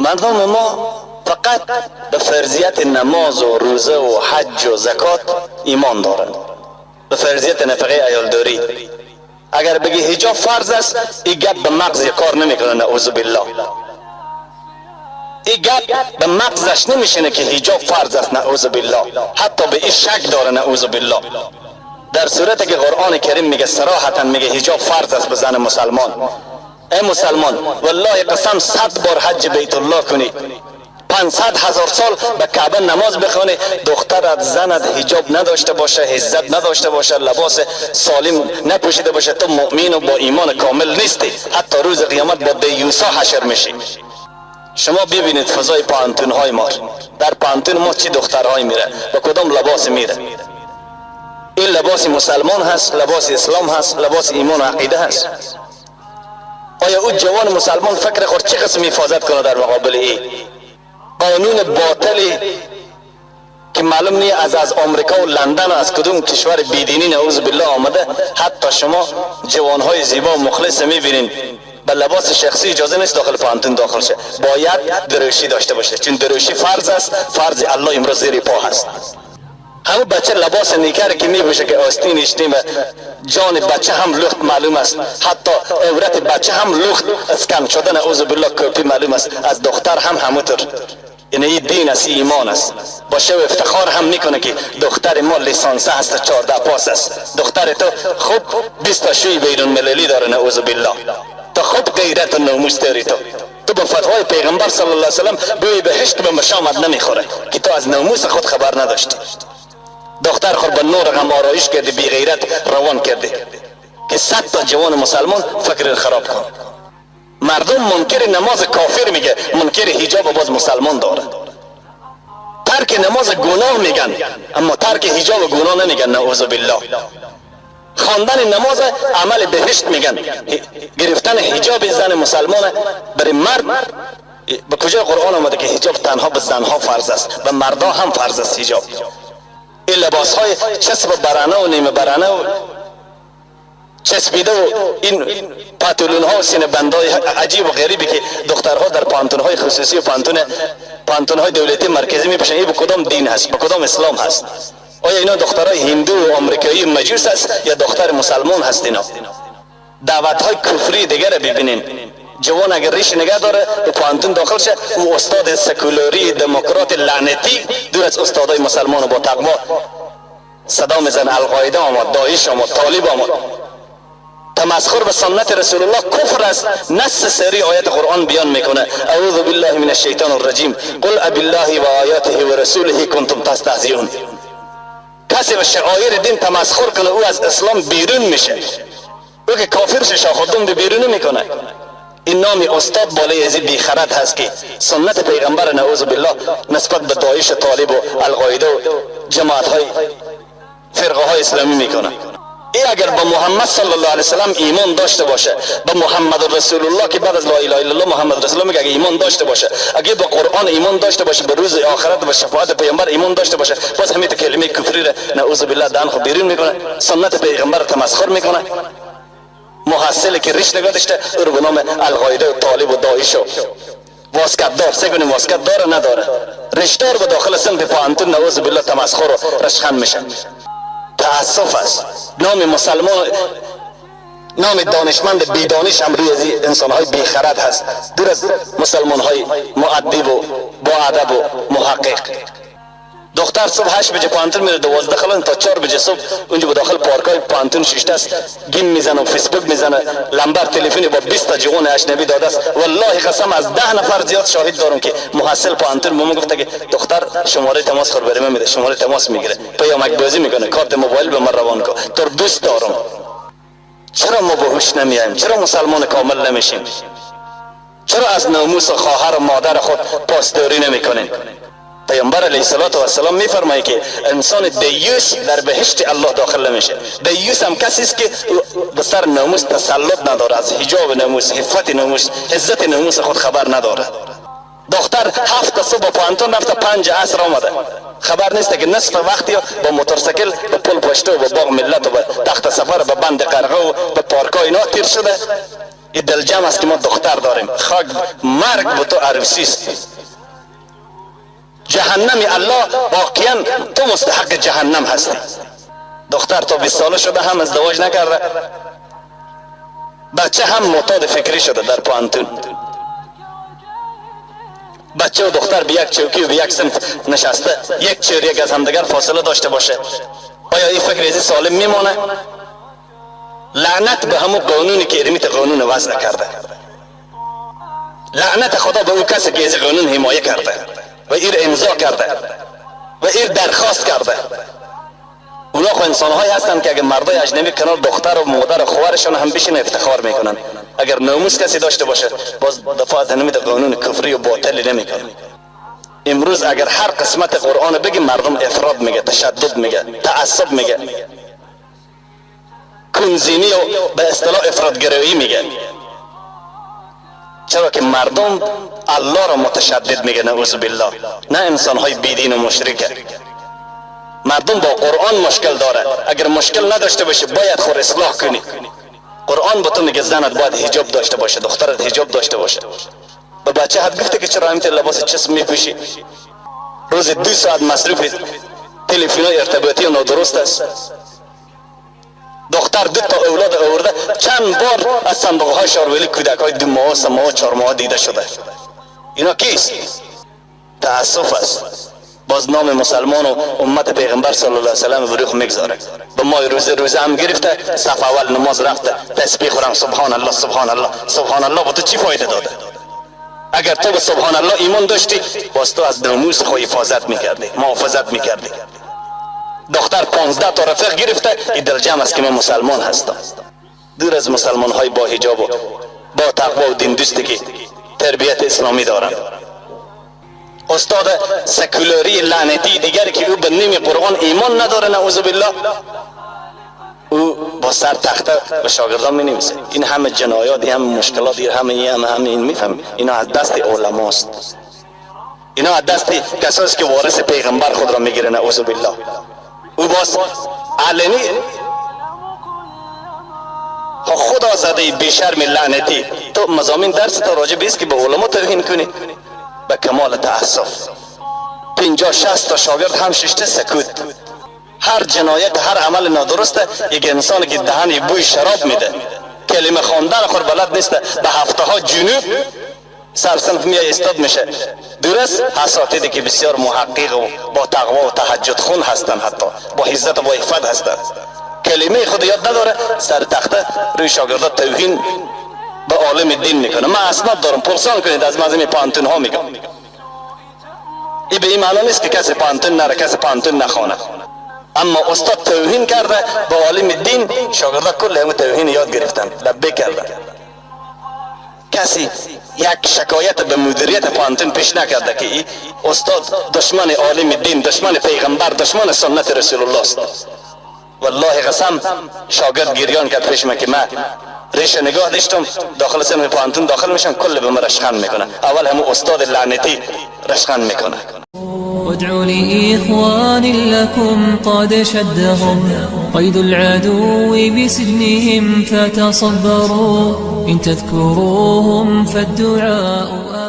مردم ما فقط به فرضیت نماز و روزه و حج و زکات ایمان دارند، به فرضیت نفقه عیالداری. اگر بگی حجاب فرض است، این گپ به مغز کار نمیکنه، نعوذ بالله. این گپ به مغزش نمیشینه که حجاب فرض است، نعوذ بالله. حتی به این شک داره، نعوذ بالله. در صورتی که قرآن کریم میگه، صراحتا میگه حجاب فرض است به زن مسلمان. ای مسلمان، والله قسم 100 بار حج بیت الله کنی، 500,000 سال به کعبه نماز بخوانی، دخترت زنت حجاب نداشته باشه، عزت نداشته باشه، لباس سالم نپوشیده باشه، تو مؤمن و با ایمان کامل نیستی. حتی روز قیامت با دیوسا حشر میشی. شما ببینید فضای پانتون های ما، در پانتون ما چی دخترهای میره، با کدام لباس میره. این لباس مسلمان هست، لباس اسلام هست، لباس ایمان و عقیده هست. آیا او جوان مسلمان فکر خود چه قسم حفاظت کنه در مقابل ای قانون باطلی که معلوم نیست از آمریکا و لندن و از کدوم کشور بیدینی نعوذ بالله آمده؟ حتی شما جوانهای زیبا و مخلص میبینین به لباس شخصی اجازه نیست داخل پانتون داخل شه، باید دروشی داشته باشه، چون دروشی فرض است، فرض الله امروز زیر پا هست. همون بچه لباس نیکر که میپوشه که آستینش نیم، جان بچه هم لخت معلوم است، حتی عورت بچه هم لخت اسکن شده، نعوذ بالله، کپی معلوم است. از دختر هم همونطور. یعنی این دین است، ایمان است. با شو افتخار هم میکنه که دختر ما لیسانسه هست، 14 پاس است. دختر تو خوب 20 تا شوی بیرون مللی داره، نعوذ بالله. تو خوب غیرت و ناموس داری. تو با فتوای پیغمبر صلی الله علیه وسلم بوی بهشت به مشامت نمیخوره که تو از ناموس خود خبر نداشتی. دختر خود به نور غم آرایش کردی، بی غیرت روان کردی که 100 تا جوان مسلمان فکر خراب کن. مردم منکر نماز کافر میگه، منکر حجاب باز مسلمان داره. ترک نماز گناه میگن، اما ترک حجاب گناه نمیگن، نعوذ بالله. خواندن نماز عمل بهشت میگن، گرفتن حجاب زن مسلمان برای مرد. به کجا قرآن آمده که حجاب تنها به زنها فرض است؟ به مردها هم فرض است حجاب. این لباس های چسب برنه و نیمه برنه و چسبیده و این پاتولون ها و سینه بندهای عجیب و غریبی که دخترها در پانتون های خصوصی و پانتون های دولتی مرکزی میپوشن، این به کدام دین هست؟ به کدام اسلام هست؟ آیا اینا دخترای هندو و آمریکایی مجوس هست یا دختر مسلمان هست؟ اینا دعوت های کفری دیگر ببینین. جوان اگر ریش نگه داره به پانتون داخل شه، او استاد سکولاری دموکرات لعنتی دور از استادای مسلمان و با تقوا صدا میزن القاعده آمد، داعش آمد، طالب آمد. تمسخر به سنت رسول الله کفر است. نص سری آیت قرآن بیان میکنه، اعوذ بالله من الشیطان الرجیم، قل اب الله و آیاته و رسوله کنتم تستهزئون. کسی به شعائر دین تمسخر کنه، او از اسلام بیرون میشه. او که کافر شه، شاخ و دم بیرون نمیکنه. این نام استاد بالای ازی بیخرد هست که سنت پیغمبر نعوذ بالله نسبت به داعش، طالب و القاعده و جماعت های فرقه های اسلامی میکنه. ای اگر به محمد صلی الله علیه وسلم ایمان داشته باشه، به محمد رسول الله که بعد از لا اله الا الله محمد رسول الله میگه، اگه ایمان داشته باشه، اگه به قرآن ایمان داشته باشه، به روز آخرت و شفاعت پیامبر ایمان داشته باشه، باز همین کلمه کفری را نعوذ بالله دهن خود بیرون میکنه، سنت پیغمبر تمسخر میکنه. محصل که ریش نگاه داشته، او رو به نام القاعده و طالب و داعش و واسکت دار سه کنیم، واسکت داره نداره، ریشدار به داخل صنف پوهنتون نعوذ بالله تمسخر و رشخند میشه. تاسف است. نام مسلمان، نام دانشمند بیدانش هم روی از انسان های بیخرد هست، دور از مسلمان های مؤدب و با ادب و محقق. دختر صبح 8 بجه پانتون میره، 12 خلان تا 4 بجه صبح اونجا به داخل پارک های پانتون ششته است، game میزنه و فیسبوک میزنه، لمبر تلفنی با 20 تا جوان اجنبی داده است. والله قسم از 10 نفر زیاد شاهد دارم که محصل پانتون به ما گفته که دختر شماره تماس خود برای من میده، شماره تماس میگیره، پیامک بازی میکنه، کارت موبایل به من روان کن، تو دوست دارم. چرا ما به هوش نمیایم؟ چرا مسلمان کامل نمیشیم؟ چرا از ناموس خواهر و مادر خود پاسداری نمیکنیم؟ پیامبر علیه الصلاة والسلام میفرماید که انسان دیوس در بهشت الله داخل نمیشه. دیوس هم کسی است که به سر ناموس تسلط نداره، از حجاب ناموس، عفت ناموس، عزت ناموس خود خبر نداره. دختر 7 صبح پوهنتون رفته، 5 عصر آمده. خبر نیست که نصف وقتی با موتورسیکل به پل پشتو و به باغ ملت و به تخت سفر، به بند قرغه و به پارک اینا تیر شده. این دلجم است که ما دختر داریم. خاک مرگ به تو عروسی است. جهنم الله، واقعا تو مستحق جهنم هستی. دختر تا 20 ساله شده هم ازدواج نکرده، بچه هم معتاد فکری شده در پوهنتون. بچه و دختر به یک چوکی و به یک صنف نشسته، یک چهر یک از همدیگر فاصله داشته باشه، آیا این فکر ازی سالم میمانه؟ لعنت به همون قانونی که ارمیت قانون وضع کرده. لعنت خدا به اون کسی که از قانون حمایه کرده و ایر امضا کرده و ایر درخواست کرده. اونا خو انسانهایی هستند که اگر مردای اجنبی کنار دختر و مادر و خواهرشان هم بشینه افتخار میکنن. اگر ناموس کسی داشته باشه باز دفاع از همین قانون کفری و باطلی نمیکنه. امروز اگر هر قسمت قرآن بگی مردم افراد میگه، تشدد میگه، تعصب میگه، کنزینی و به اصطلاح افرادگرایی میگه. چرا که مردم الله را متشدد میگه، نعوذ بالله، نه انسانهای بیدین و مشرکه. مردم با قرآن مشکل داره. اگر مشکل نداشته باشه باید خود اصلاح کنی. قرآن به تو میگه زنت باید حجاب داشته باشه، دخترت حجاب داشته باشه. به بچه حد گفته که چرا همینطور لباس چسب میپوشی؟ روز 2 ساعت مصروف تلفن ارتباطی و نادرست است. دختر 2 تا اولاد آورده، چند بار از صندوق های شارولی کودک های 2 ماه، 3 ماه، 4 ماه دیده شده. اینا کیست؟ تاسف است. باز نام مسلمان و امت پیغمبر صلی الله علیه و سلم بروخ میگذاره. به ماه روزه هم گرفته، صف اول نماز رفته، تسبیح خورم سبحان الله سبحان الله سبحان الله، با تو چی فایده داده؟ اگر تو به سبحان الله ایمان داشتی باز تو از ناموس خود حفاظت میکردی، محافظت میکردی. دختر 15 تا رفیق گرفته، این دلجم است که من مسلمان هستم. دور از مسلمان های با حجاب و با تقوا و دین دوستی که تربیت اسلامی دارند. استاد سکولاری لعنتی دیگر که او به نیم قرآن ایمان نداره، نعوذ بالله، او با سر تخته به شاگردان می نویسه. این همه جنایات، این همه مشکلات، این همه این همه این میفهمی اینا از دست علماست، اینا از دست کسایی که وارث پیغمبر خود را میگیره، نعوذ بالله. او باز علنی خدا زده بیشرم لعنتی، تو مضامین درس تا راجع به است که به علما توهین کنی. به کمال تأسف 50-60 تا شاگرد هم ششته سکوت. هر جنایت، هر عمل نادرسته، یک انسان که دهن بوی شراب میده، کلمه خواندن خور بلد نیست، به هفته ها جنوب سرصنف میای استاد میشه. درست اساتیدی که بسیار محقق و با تقوا و تهجد خون هستن، حتی با عزت و با عفت هستن، کلمه خود یاد نداره، سر تخته روی شاگردا توهین به عالم دین میکنه. من اسناد دارم، پرسان کنید از مزمی پانتون ها میگم. این به این معنا نیست که کسی پانتون نره، کسی پانتون نخوانه، اما استاد توهین کرده به عالم دین، شاگردا کل همون توهین یاد گرفتن، لبه کردن. کسی یک شکایت به مدیریت پانتون پیش نکرده که این استاد دشمن عالم دین، دشمن پیغمبر، دشمن سنت رسول الله است. والله قسم شاگرد گریان کرد پیش من که من ریش نگاه داشتم، داخل صنف پانتون داخل میشم، کل به من رشخند میکنه. اول همون استاد لعنتی رشخند میکنه. ادعوا لإخوان لكم قد شدهم قيد العدو بسجنهم فتصبروا إن تذكروهم فالدعاء.